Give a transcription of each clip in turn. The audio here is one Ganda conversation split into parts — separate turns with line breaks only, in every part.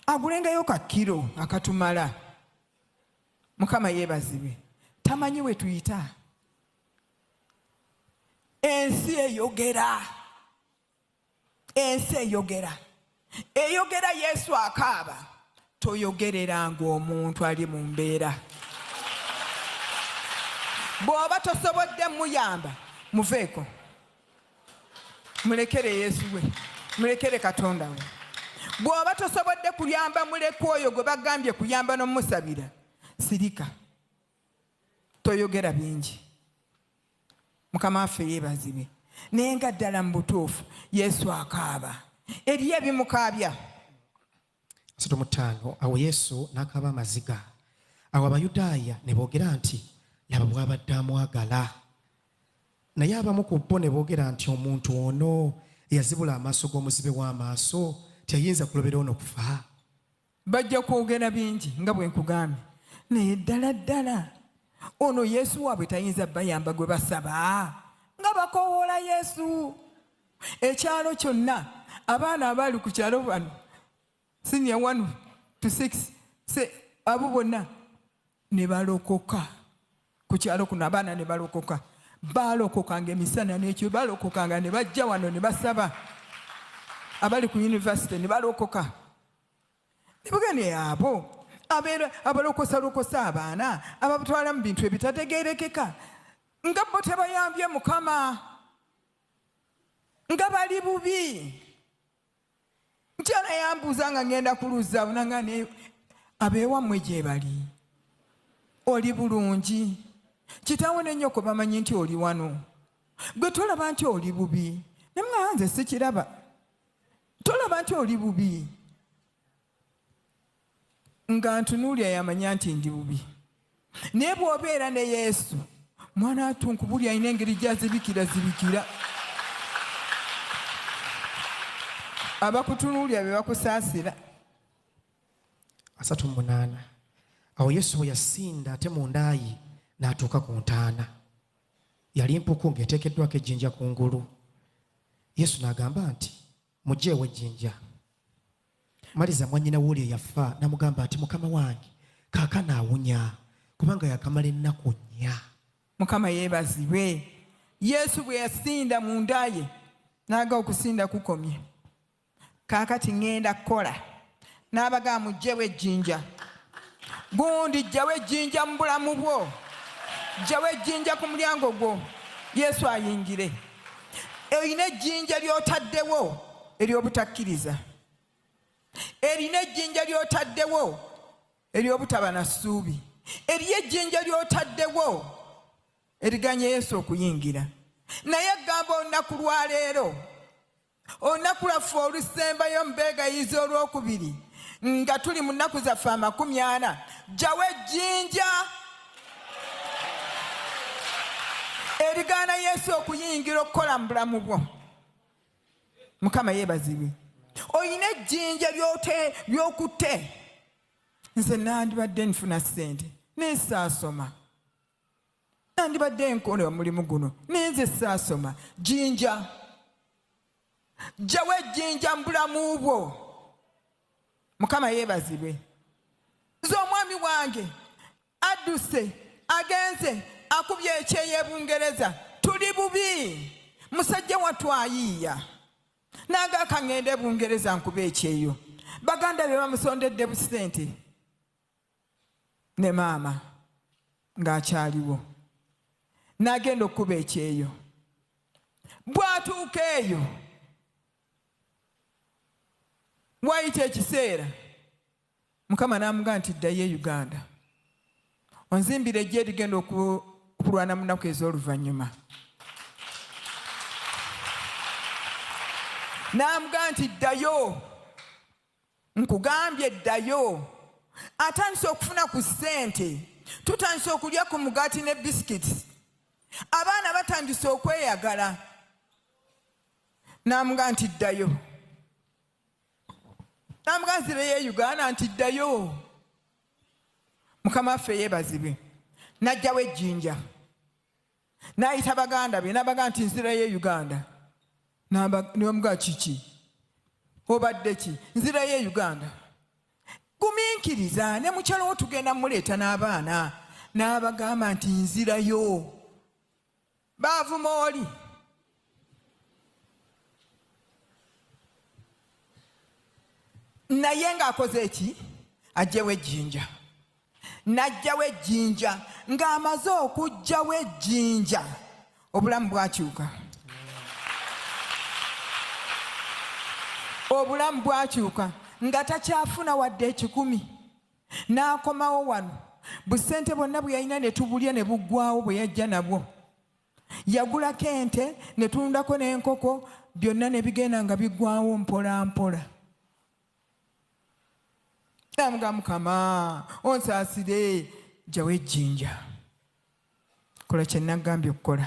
Agulengayo ka kiro akatumala. Mukama yeebazibwe. Tamanyi we tuyita. Ensi eyogera, ensi eyogera, eyogera. Yesu akaaba. Toyogereranga omuntu ali mu mbeera. Bw'oba tosobodde muyamba, muveeko, mulekere Yesu we, mulekere Katonda we. Bw'oba tosobodde kuyamba mulekwa oyo gwe bagambye kuyamba n'omusabira, sirika, toyogera bingi. Mukama waffe yeebazibwe. Naye nga ddala mu butuufu Yesu akaaba, eriyo ebimukaabya.
35 Awo Yesu n'akaaba amaziga. Awo Abayudaaya ne boogera nti, Laba bw'abadde amwagala. Naye abamu ku bo ne boogera nti, Omuntu ono eyazibula amaaso g'omuzibe w'amaaso teyayinza kulobera ono kufa?
Bajja kwogera bingi nga bwe nkugambye, naye ddala ddala ono Yesu waabwe tayinza bayamba gwe basaba nga bakowoola Yesu. Ekyalo kyonna, abaana abaali ku kyalo bano senior 1 to 6 se abo bonna ne balokoka ku kyalo kuno. Abaana ne balokoka, balokokanga emisana n'ekyo, balokokanga ne bajja wano ne basaba. Abali ku university ne balokoka. Ne bagenda abo abeera abalokosalokosa abaana, ababatwala mu bintu ebitategeerekeka, nga bo tebayambye Mukama, nga bali bubi. Nkyala yambuuza nga ngenda ku luzzi awo, nanga ne abeewammwe gye bali, oli bulungi? Kitaawo ne nnyoko bamanyi nti oli wano? Gwe tolaba nti oli bubi? Ne mwana nze sikiraba. Tolaba nti oli bubi? Nga ntunuulira, yamanya nti ndi bubi. Naye bw'obeera ne Yesu, mwana atunkubuli alina engeri gy'azibikira zibikira. Abakutunuulira be bakusaasira.
38 Awo Yesu bwe yasinda ate mu ndaayi, n'atuuka ku ntaana. Yali mpuku ng'eteekeddwako ejjinja ku ngulu. Yesu n'agamba nti, Muggyeewo ejjinja. Maliza mwannyina w'oli eyafa n'amugamba nti, Mukama wange, kaakano awunya, kubanga yakamala ennaku 4.
Mukama yeebazibwe. Yesu bwe yasinda mu nda ye, n'aga okusinda kukomye, kaakati ŋŋenda kukola. N'abagamba, muggyewo ejjinja. Gundi, ggyawo ejjinja mu bulamu bwo, ggyawo ejjinja ku mulyango gwo, Yesu ayingire. Erina ejjinja ly'otaddewo ery'obutakkiriza, erina ejjinja ly'otaddewo ery'obutaba na ssuubi, eriyo ejjinja ly'otaddewo eriganya Yesu okuyingira. Naye gamba olunaku lwa leero, olunaku lwaffe olusembayo mubeegayiza olwokubiri nga tuli mu nnaku zaffe 40, jjawo ejjinja erigaana Yesu okuyingira okukola mu bulamu bwo. Mukama yeebazibwe. Olina ejjinja ly'okutte. Nze nandibadde nfuna ssente naye saasoma, nandibadde nkola omulimu guno naye nze saasoma. Jjinja, jjawo ejjinja mu bulamu bwo. Mukama yeebazibwe. Nze omwami wange adduse, agenze akubye ekyeyo e Bungereza, tuli bubi, musajja wattu ayiiya nange akaŋŋenda e Bungereza nkuba ekyeyo. Baganda be bamusondedde busente ne maama ng'akyaliwo, n'agenda okukuba ekyeyo. Bw'atuuka eyo, wayita ekiseera, Mukama n'amugamba nti, ddayo e Uganda onzimbire ejje erigenda okulwana mu nnaku ez'oluvannyuma. N'amugamba nti, ddayo, nkugambye ddayo. Atandise okufuna ku ssente, tutandise okulya ku mugaati ne biscuits, abaana batandise okweyagala. N'amugamba nti, ddayo. N'amugamba, nzireyo e Uganda? Nti, ddayo. Mukama waffe yeebazibwe. N'aggyawo ejjinja, n'ayita baganda be, n'abagamba nti, nzirayo e Uganda. N'amugamba, kiki? Obadde ki? Nzirayo e Uganda. Gumiikiriza ne mukyalo wo tugenda muleeta n'abaana. N'abagamba nti nzirayo. Baavuma oli. Naye ng'akoze eki? Aggyewo ejjinja. N'aggyawo ejjinja. Ng'amaze okuggyawo ejjinja, obulamu bwakyuka. Obulamu bwakyuka nga takyafuna wadde ekikumi. N'akomawo wano. Busente bwonna bwe yalina ne tubulya ne buggwawo bwe yajja nabwo. Yagulako ente ne tulundako n'enkoko, byonna ne bigenda nga biggwawo mpola mpola. Namugamba, Mukama onsaasire, ggyawo ejjinja. Kola kye nagambye okukola.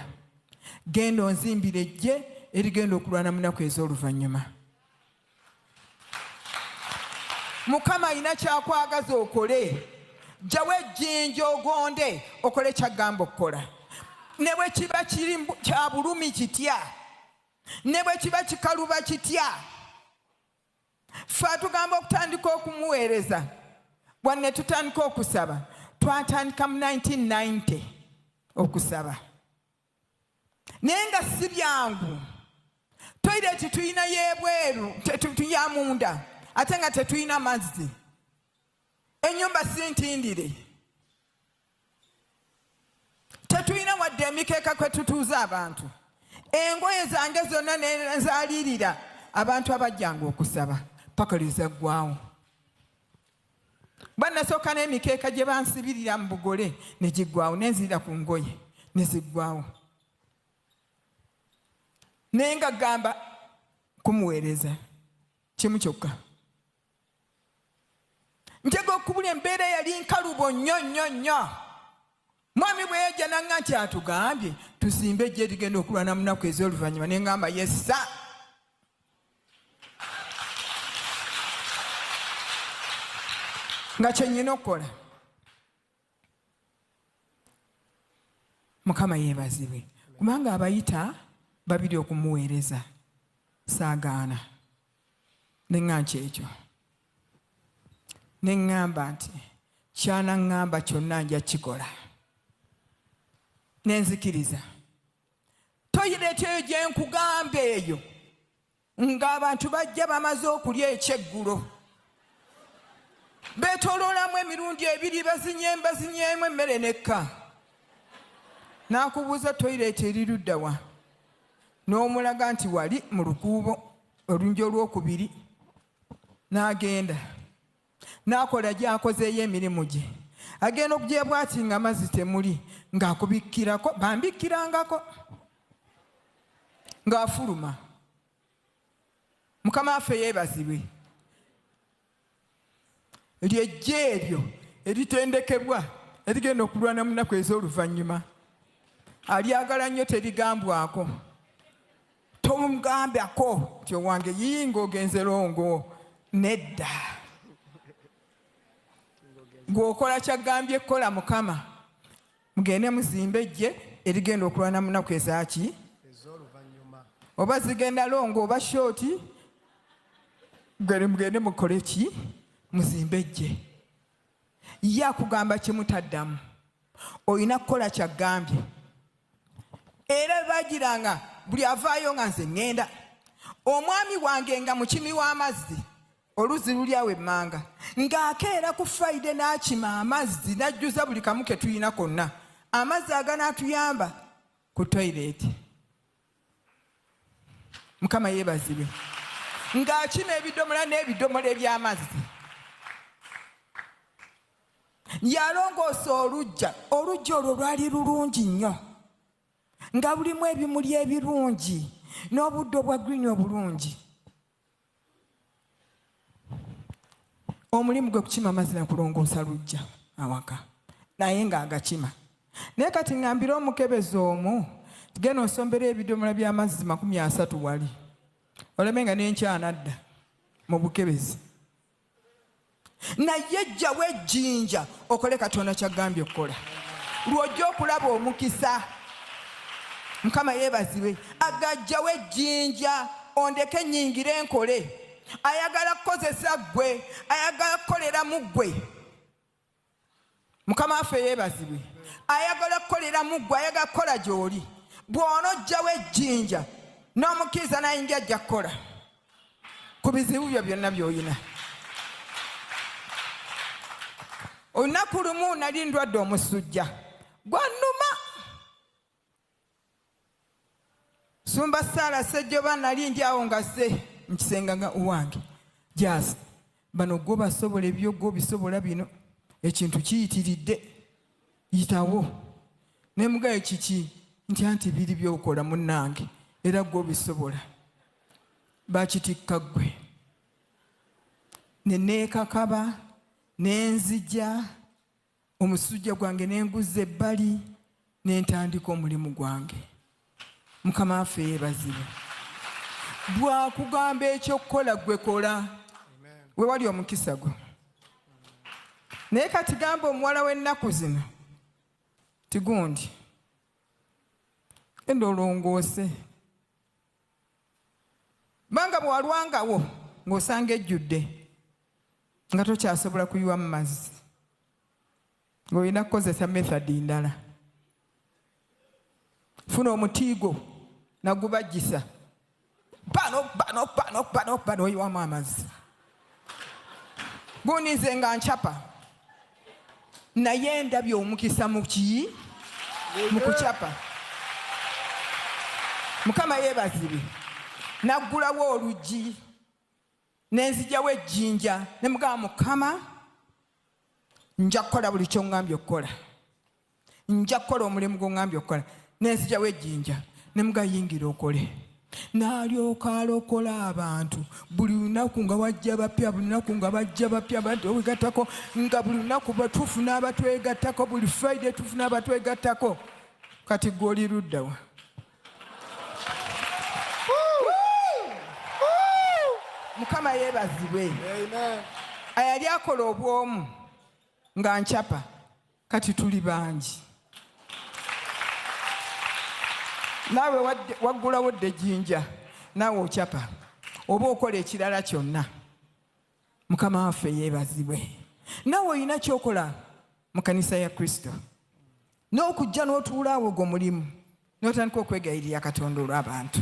Genda onzimbire eggye erigenda okulwana mu nnaku ez'oluvannyuma. Mukama alina kyakwagaza okole. Ggyawo ejjinja ogonde okole kyagamba okukola. Ne bwe kiba kiri kya bulumi kitya, ne bwe kiba kikaluba kitya. Ffe atugamba okutandika okumuweereza, wanne tutandika okusaba. Twatandika mu 1990 okusaba, naye nga si byangu. Toyireti tulina y'ebweru, ya munda, ate nga tetulina mazzi. Ennyumba si ntindire, tetulina wadde emikeeka kwe tutuuza abantu. Engoye zange zonna nenzaalirira abantu abajjanga okusaba paka lwe zaggwawo. Bannasooka n'emikeeka gye bansibirira mu bugole ne giggwawo, ne nzirira ku ngoye ne ziggwawo. Naye nga gamba kumuweereza kimu kyokka. Njega okubula embeera yali nkalubo nnyo nnyo nnyo. Mwami bwe yajja nanga nti atugambye tuzimbe ejje erigenda okulwana mu nnaku ez'oluvannyuma, ne ŋŋamba yessa. Nga kye nnina okukola. Mukama yeebazibwe kubanga abayita babiri okumuweereza saagaana. Ne ŋŋa nti ekyo. Ne ŋŋamba nti ky'anaŋŋamba kyonna nja kukikola. Ne nzikiriza. Toyireeti eyo gye nkugamba eyo ng'abantu bajja bamaze okulya ekyeggulo. Beetooloolamu emirundi ebiri bazinyeemu bazinyeemu emmere n'ekka. N'akubuuza toyireeti eri ludda wa? N'omulaga nti wali mu lukuubo olungi olwokubiri. N'agenda n'akola gy'akozeeyo emirimu gye. Agenda okugya bw'ati nga amazzi temuli, ng'akubikkirako, bambikkirangako ng'afuluma. Mukama waffe yeebazibwe. Ly'eggye eryo eritendekebwa erigenda okulwana mu nnaku ez'oluvannyuma. Alyagala nnyo terigambwako. Tomugambako nti owange yinga ogenze longo. Nedda. Gw'okola ky'agambye kukola Mukama. Mugende muzimbe eggye erigenda okulwana mu nnaku ezaaki? Oba zigenda longo oba shooti. Mugende mukole ki? Muzimbe eggye. Ye akugamba kimu taddamu. Olina kukola ky'agambye. Era bagiranga buli avaayo nga nze ŋŋenda. Omwami wange nga mukimi w'amazzi, oluzzi luli awo emmanga, ng'akeera ku Friday n'akima amazzi n'ajjuza buli kamu ke tulina konna, amazzi aganaatuyamba ku toyireeti. Mukama yeebazibwe. Ng'akima ebidomola n'ebidomola eby'amazzi. Yalongoosa oluggya. Oluggya olwo lwali lulungi nnyo, nga lulimu ebimuli ebirungi n'obuddo obwa green obulungi. Omulimu gwe kukima amazzi na kulongoosa luggya awaka, naye ng'agakima. Naye kati ŋŋambire omukebezi omu, genda osombere ebidomola by'amazzi 30 wali, oleme nga n'enkya anadda mu bukebezi. Naye jjawo ejjinja okole Katonda ky'agambye okukola, lw'ojja okulaba omukisa. Mukama yeebazibwe. Agajjawo ejjinja ondeke nnyingire nkole. Ayagala kukozesa ggwe, ayagala kukolera mu ggwe. Mukama waffe yeebazibwe. Ayagala kukolera mu ggwe, ayagala kukola gy'oli. Bw'onoggyawo ejjinja n'omukkiriza n'ayingira, ajja kukola ku bizibu byo byonna by'olina. Olunaku lumu nali ndwadde omusujja gwannuma. Sumba Saala Sejjoba, nali ndi awo nga se nkisenga nga wange jas bano gwo basobola ebyo, gwo bisobola bino, ekintu kiyitiridde, yitawo. Nemugayo kiki nti anti biri byokola munnange, era gwo bisobola, bakitikka ggwe. Neneekakaba nenzija omusujja gwange nenguzza ebbali nentandika omulimu gwange. Mukama waffe yeebazibwe. Bwakugamba ekyokukola, gwe kola, we wali omukisa gwo. Naye kati gamba omuwala w'ennaku zino tigundi genda olongoose, banga bwewalwangawo ng'osanga ejjudde nga tokyasobola kuyiwa mu mazzi, ng'olina kukozesa method ndala. Funa omutiigo nagubajjisa bano bano bano bano bano, oyiwamu amazzi. Gundi nze nga nkyapa, naye ndabye omukisa mu ki? Mu kukyapa. Mukama yeebazibwe. Naggulawo oluggi nenzigyawo ejjinja ne mugamba, "Mukama, nja kukola buli kyoŋŋambye okukola, nja kukola omulimu gw'oŋŋambye okukola." Nenzigyawo ejjinja ne mugayingira okole. N'alyoka alokola abantu buli lunaku nga wajja bapya, buli lunaku nga bajja bapya batwegattako, nga buli lunaku tufuna abatwegattako, buli Friday tufuna abatwegattako. Kati gwe oli luddawa? Mukama yeebazibwe.
Amen.
Ayali akola obwomu nga nkyapa, kati tuli bangi. Naawe waggulawo dde ejjinja, naawe okyapa oba okola ekirala kyonna. Mukama waffe yeebazibwe. Naawe olina kyokola mu kanisa ya Kristo, n'okujja n'otuula awo gwo mulimu, n'otandika okwegayirira Katonda olw'abantu.